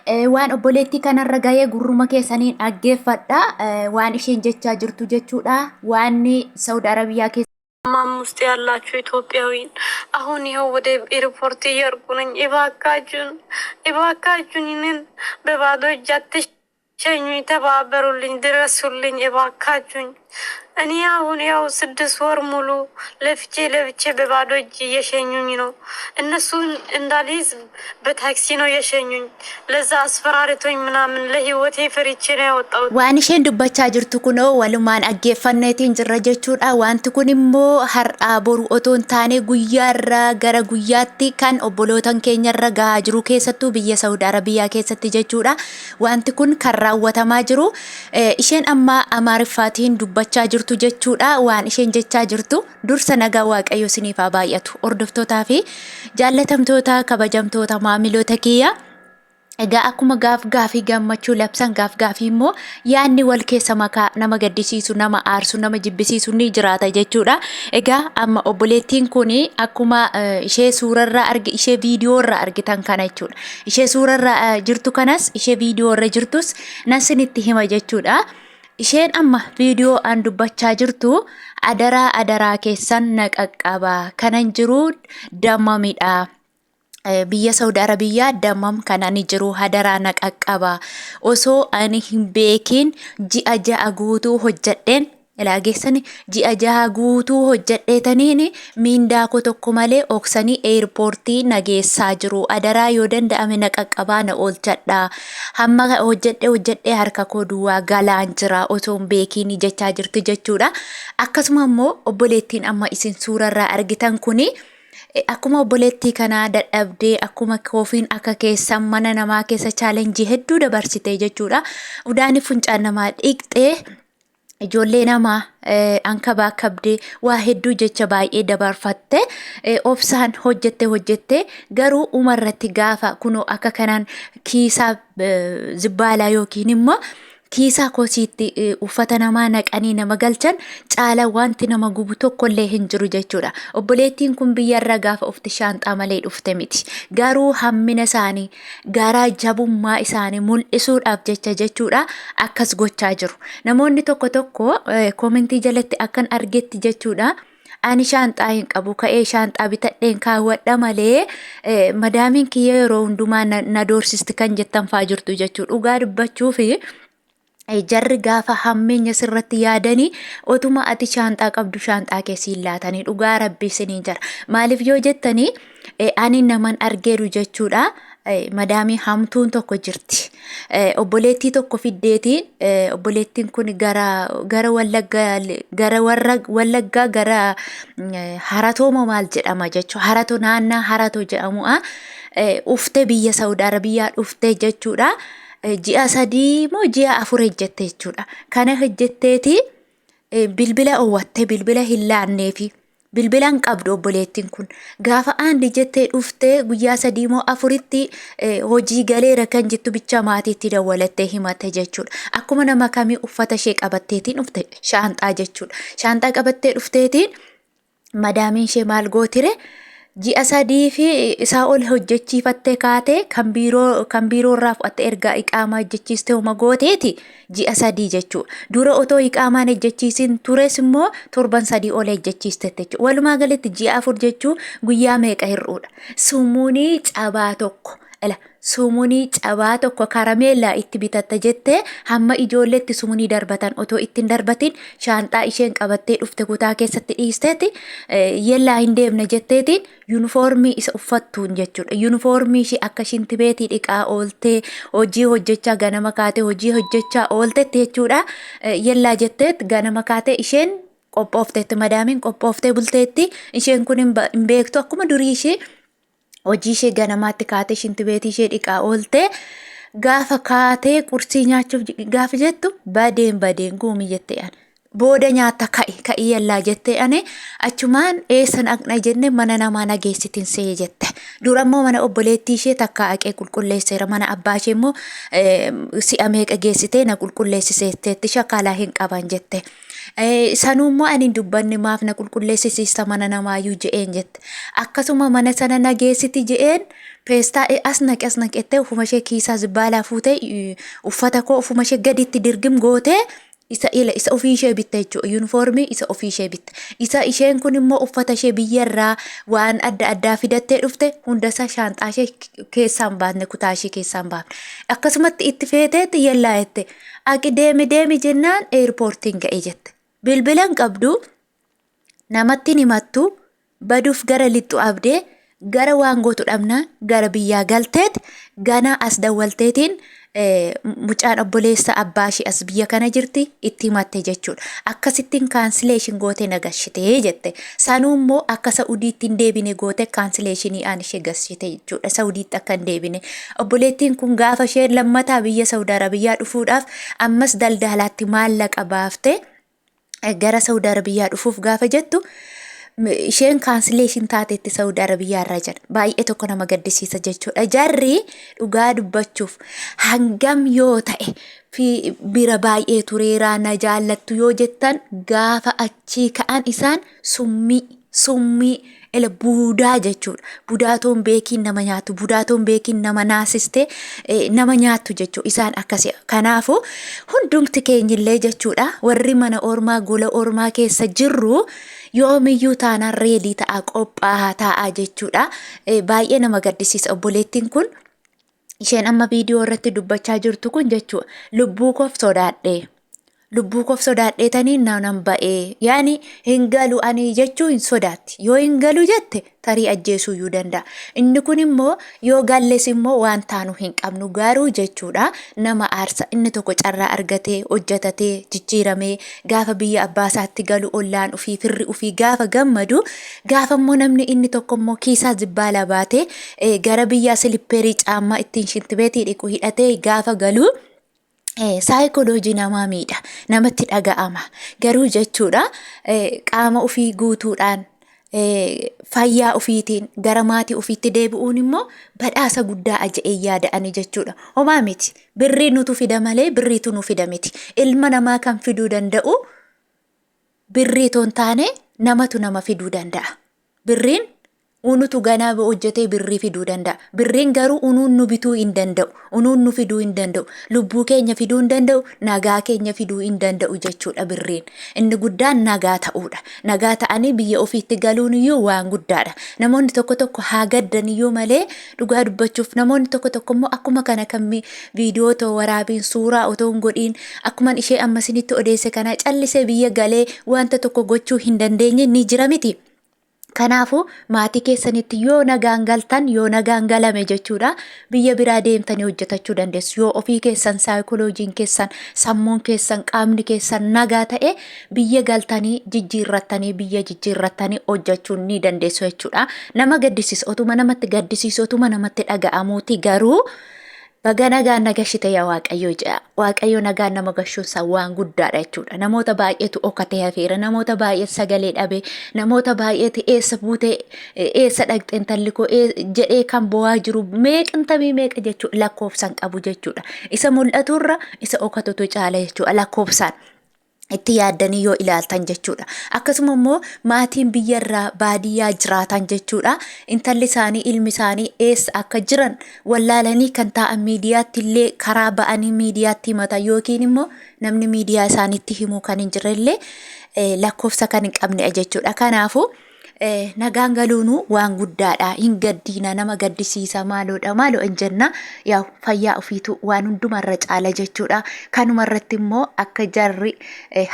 Waan obboleettii kanarra gahee gurruma keessaniin dhaggeeffadha. Waan isheen jechaa jirtu jechuudha. Waan Saudi Arabiyaa keessa ማም ውስጥ ያላችሁ ኢትዮጵያዊን አሁን ይኸው ወደ ኤርፖርት እየሄድኩ ነኝ። እባካችሁን እባካችሁን እኔን በባዶ እጅ አትሸኙኝ፣ ተባበሩልኝ፣ ድረሱልኝ እባካችሁኝ። እኔ አሁን ያው 6 ወር ሙሉ ለፍቼ ለፍቼ በባዶ እጅ እየሸኙኝ ነው። እነሱን እንዳልይዝ በታክሲ ነው የሸኙኝ። ለዛ አስፈራርቶኝ ምናምን ለህይወቴ ፈርቼ ነው ያወጣሁት። Waan isheen dubbachaa jirtu kunoo walumaan dhaggeeffanneetiin jirra jechuudha. Wanti kun immoo har'aa boru otoo hin taane guyyaarraa gara guyyaatti kan obbolootan keenyarra gahaa jiru keessattuu biyya Saudi Arabiyaa keessatti jechuudha. Wanti kun kan raawwatamaa jiru. Isheen amma Amaariffaatiin dubbachaa jirtu jechuudha. Waan isheen jechaa jirtu dursa nagaa Waaqayyo isiniif haa baay'atu. Hordoftootaa fi jaallatamtoota kabajamtoota maamiloota kiyya. Egaa akkuma gaaf gaafii gammachuu labsan gaaf gaafii immoo yaadni wal keessa makaa nama gaddisiisu, nama aarsu, nama jibbisiisu ni jiraata jechuudha. Egaa amma obboleettiin kun akkuma ishee suurarraa argi ishee viidiyoorraa argitan kana jechuudha. Ishee suurarraa jirtu kanas ishee viidiyoorra jirtus nan sinitti hima jechuudha. Isheen amma viidiyoo an dubbachaa jirtu adaraa adaraa keessan na qaqqaba kanan jiru dammamidha. Biyya Saudi Arabiyaa Dammam kan ani jiru hadaraa na qaqqaba. Osoo ani hin beekin ji'a 6 guutuu hojjadheen ilaa geessani ji'a 6 guutuu hojjadheetaniin miindaa koo tokko malee oksanii eerpoortii na geessaa jiru. Adaraa yoo danda'ame na qaqqabaa na oolchadha. Hamma hojjadhee hojjadhee harka koo duwwaa galaan jira osoo hin beekiin jechaa jirti jechuudha. Akkasuma immoo obboleettiin amma isin suurarraa argitan kuni Akkuma obboleettii kanaa dadhabdee akkuma koofiin akka keessan mana namaa keessa chaalenjii hedduu dabarsite jechuudha. Udaani funcaan namaa dhiqxee ijoollee namaa ankabaakabdee waa hedduu jecha baay'ee dabarfatte obsaan hojjette hojjette garuu umarratti gaafa kunoo akka kanaan kiisaa zibbaalaa yookiin immoo Kiisaa kosiitti uffata namaa naqanii nama galchan caala wanti nama gubu tokkollee hin jiru jechuudha. Obboleettiin kun biyyarra gaafa ufti shaanxaa malee dhufte miti. Garuu hammina isaanii garaa jabummaa isaanii mul'isuudhaaf jecha jechuudha akkas gochaa jiru. Namoonni tokko tokko koomentii jalatti akkan argetti jechuudha. Ani shaanxaa hin qabu ka'ee shaanxaa bitadheen kaawwadha malee madaamiin kiyya yeroo hundumaa na doorsisti kan jettan faa jirtu jechuudha. Dhugaa dubbachuufi jarri gaafa hammeenya sirratti yaadanii otuma ati shaanxaa qabdu shaanxaa kee siin laatanii dhugaa rabbii siniin jara. Maaliif yoo jettanii ani naman argeeru jechuudha. Madaamii hamtuun tokko jirti. Obboleettii tokko fiddeeti. Obboleettiin kun gara gara Wallaggaa gara warra Wallaggaa gara Haratoo moo maal jedhama jechuudha. Haratoo naannaa Haratoo jedhamudha. Uftee biyya Saawud Arabiyaa dhuftee jechuudha. Ji'a 3 moo ji'a 4 hojjette jechuudha. Kana hojjetteeti bilbila owwattee bilbila hin laanneefi. Bilbila hin qabdu obboleettiin kun. Gaafa aandi jettee dhuftee guyyaa 3 moo 4tti hojii galeera kan jettu bicha maatiitti dawwalattee himatte jechuudha. Akkuma nama kamii uffata ishee qabatteetiin dhufte shaanxaa jechuudha. Shaanxaa qabattee dhufteetiin madaamiin ishee maal gootire ji'a 3 fi isaa ol hojjechiifattee kaatee kan biiroo kan biiroo irraa fudhatte ergaa iqaamaa hojjechiiste homa gooteeti ji'a 3 jechuudha. Dura otoo iqaamaan hojjechiisin tures immoo torban 3 ol hojjechiistette jechuudha. Walumaa galatti ji'a 4 jechuu guyyaa meeqa hir'uudha. Sumuunii cabaa tokko ila sumunii cabaa tokko karameellaa itti bitatta jettee hamma ijoolleetti sumunii darbatan otoo itti hin darbatin shaanxaa isheen qabattee dhufte kutaa keessatti dhiisteeti yellaa hin deemne jetteetiin yuunifoormii isa uffattuun jechuudha. Yuunifoormii ishee akka shintibeetii dhiqaa ooltee hojii hojjechaa ganama kaatee hojii hojjechaa ooltetti jechuudha. Yellaa jetteet ganama kaatee isheen qophoofteetti madaamiin qophooftee bulteetti isheen kun hin beektu akkuma durii ishee hojii ishee ganamaatti kaatee shintibeetii ishee dhiqaa ooltee gaafa kaatee qursii nyaachuuf gaafa jettu badeen badeen guumii jettee ani. Booda nyaatta ka'i ka'i yallaa jettee ani achumaan eessa dhaqna jenne mana namaa nageessitin see jette. Dura immoo mana obboleettii ishee takka haqee qulqulleesseera mana abbaa ishee immoo si'a meeqa geessitee na qulqulleessiseetteetti shakaalaa hin qaban jette. Sanuu immoo ani hin dubbanne maaf na qulqulleessisiista mana namaayyuu je'een jette. Akkasuma mana sana na geessiti je'een Peestaa as naqe as naqettee ofuma ishee kiisaa zibbaalaa fuutee uffata koo ofuma ishee gaditti dirgim gootee isa ila isa ofii ishee bitte jechuudha. Yuunifoormii isa ofii ishee bitte. Isa isheen kun immoo uffata ishee biyyarraa waan adda addaa fidattee dhufte hundasaa shaanxaa ishee keessaan baafne, kutaa ishee keessaan baafne. Akkasumatti itti feeteetti yellaa jette. Aqi deemi deemi jennaan eerpoortiin ga'e jette. Bilbila hin qabdu, namatti hin himattu, baduuf gara lixxu abdee gara waan gootu dhabnaan gara biyyaa galteet ganaa as dawwalteetiin mucaan obboleessa abbaa ishee as biyya kana jirti itti himatte jechuudha. Akkasittiin cancellation gootee na gashitee jette. Sanuu immoo akka Sa'udiitti hin deebine goote cancellation aan ishee gashite jechuudha. Sa'udiitti akka hin deebine. Obboleettiin kun gaafa isheen lammataa biyya Saudi Arabiyaa dhufuudhaaf ammas daldaalaatti maallaqa baaftee gara Saudi Arabiyaa dhufuuf gaafa jettu isheen cancellation taatetti Saudi Arabiyaa irraa jedha. Baay'ee tokko nama gaddisiisa jechuudha. Jarri dhugaa dubbachuuf hangam yoo ta'e fi bira baay'ee tureeraa na jaallattu yoo jettan, gaafa achii ka'an isaan summii summii ila buudaa jechuudha. Budaatoon beekiin nama nyaatu, budaatoon beekiin nama naasistee nama nyaattu jechuudha. Isaan akkasi. Kanaafuu hundumti keenyillee jechuudha, warri mana ormaa, gola ormaa keessa jirru yoomiyyuu taanaan ready ta'a, qophaa'aa ta'a jechuudha. Baay'ee nama gaddisiisa. Obboleettiin kun isheen amma viidiyoo irratti dubbachaa jirtu kun jechuudha. Lubbuu koof sodaadhee. Lubbuu koof sodaadheetanii nan ba'ee, yaani hin galu ani jechuu hin sodaatti. Yoo hin galu jette tarii ajjeesuu iyyuu danda'a. Inni kun immoo yoo galles immoo waan taanu hin qabnu garuu jechuudha. Nama aarsa. Inni tokko carraa argatee hojjetatee jijjiiramee gaafa biyya abbaasaatti galu, ollaan ofii, firri ofii gaafa gammadu, gaafa immoo namni inni tokko immoo kiisaa zibbaalaa baatee gara biyyaa silippeerii caammaa ittiin shintibeetii dhiqu hidhatee gaafa galu, saayikooloojii namaa miidha, namatti dhaga'ama garuu jechuudha. Qaama ofii guutuudhaan, fayyaa ofiitiin gara maatii ofiitti deebi'uun immoo badhaasa guddaa aja'ee yaada'anii jechuudha. Homaa miti, birrii nutu fida malee birriitu nu fida miti. Ilma namaa kan fiduu danda'u birrii otoo hin taane namatu nama fiduu danda'a. Birriin unutu ganaa hojjetee birrii fiduu danda'a. Birriin garuu unuun nu bituu hin danda'u. Unuun nu fiduu hin danda'u. Lubbuu keenya fiduu hin danda'u. Nagaa keenya fiduu hin danda'u jechuudha birriin. Inni guddaan nagaa ta'uudha. Nagaa ta'anii biyya ofiitti galuun iyyuu waan guddaadha. Namoonni tokko tokko haa gaddan iyyuu malee, dhugaa dubbachuuf namoonni tokko tokko immoo akkuma kana kan viidiyoo otoo waraabiin, suuraa otoo hin godhiin, akkuma ishee amma isinitti odeesse kana callisee biyya galee wanta tokko gochuu hin dandeenye ni jira miti. Kanaafuu maatii keessanitti yoo nagaan galtan, yoo nagaan galame jechuudha, biyya biraa deemtanii hojjetachuu dandeessu. Yoo ofii keessan saayikolojiin keessan, sammuun keessan, qaamni keessan nagaa ta'e, biyya galtanii jijjiirrattanii, biyya jijjiirrattanii hojjechuu ni dandeessu jechuudha. Nama gaddisiisa, otuma namatti gaddisiisu, otuma namatti dhaga'amuuti garuu baga nagaan na gashite yaa Waaqayyo jedha. Waaqayyo nagaan nama gashuunsaa waan guddaadha jechuudha. Namoota baay'eetu okatee hafeera. Namoota baay'eetu sagalee dhabe. Namoota baay'eetu eessa buutee, eessa dhaqxe intalli koo jedhee kan bo'aa jiru meeqantamii meeqa jechuudha, lakkoofsaan qabu jechuudha. Isa mul'aturra isa okatutu caala jechuudha lakkoofsaan itti yaaddanii yoo ilaaltan jechuudha. Akkasuma immoo maatiin biyyarraa baadiyyaa jiraatan jechuudha. Intalli isaanii, ilmi isaanii eessa akka jiran wallaalanii kan taa'an, miidiyaatti illee karaa ba'anii miidiyaatti himatan yookiin immoo namni miidiyaa isaaniitti himuu kan hin jirre illee lakkoofsa kan hin qabne jechuudha. Kanaafuu nagaan galuunuu waan guddaadha. Hin gaddiina, nama gaddisiisa, maaloodha maaloo hin jenna. Yaa fayyaa ofiitu waan hundumarra caala jechuudha. Kanuma irratti immoo akka jarri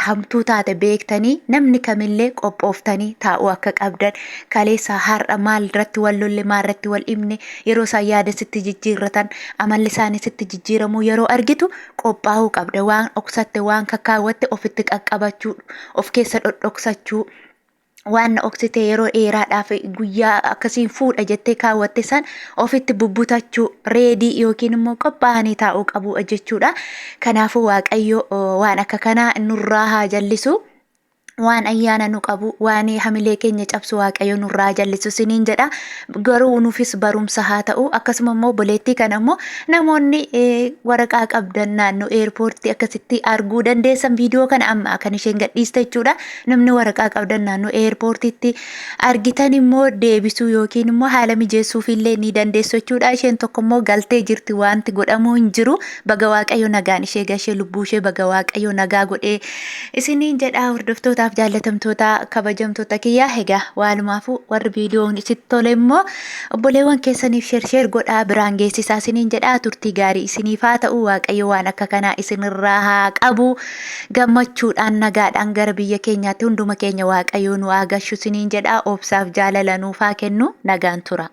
hamtuu taate beektanii namni kamillee qophooftanii taa'uu akka qabdan, kaleessa har'a maal irratti wal lolle, maal irratti wal dhibne, yeroo isaan yaada sitti jijjiirratan, amalli isaanii sitti jijjiiramuu yeroo argitu qophaa'uu qabda. Waan dhoksatte, waan kakkaawwatte ofitti qaqqabachuu, of keessa dhodhoksachuu, waan na oksite yeroo dheeraadhaaf guyyaa akkasiin fuudha jettee kaawwatte san ofitti bubbutachuu, ready yookiin immoo qophaa'anii taa'uu qabu jechuudha. Kanaafuu Waaqayyo waan akka kanaa nurraa haa jallisu. Waan ayyaana nu qabu, waan hamilee keenya cabsu Waaqayyo nurraa jallisu isiniin jedha. Garuu nuufis barumsa haa ta'u. Akkasuma immoo obboleettii kana immoo namoonni waraqaa qabdan naannoo eerpoortii akkasitti arguu dandeessan viidiyoo kana amma kan isheen gadhiiste jechuudha. Namni waraqaa qabdan naannoo eerpoortiitti argitan immoo deebisuu yookiin immoo haala mijeessuuf illee ni dandeessu jechuudha. Isheen tokko immoo galtee jirti wanti godhamuu hin jiru. Baga Waaqayyo nagaan ishee gashee lubbuu ishee baga Waaqayyo nagaa godhee isiniin jedha hordoftootaaf jaallatamtoota kabajamtoota kiyyaa. Egaa waalumaafuu warri viidiyoon isitti tole immoo obboleewwan keessaniif share share godhaa biraan geessisaa isiniin jedha. Turtii gaarii isiniif haa ta'u. Waaqayyo waan akka kanaa isinirraa haa qabu. Gammachuudhaan nagaadhaan gara biyya keenyaatti hunduma keenya Waaqayyo nu haa gashu isiniin jedha. Obsaaf jaalala nuuf haa kennu. Nagaan tura.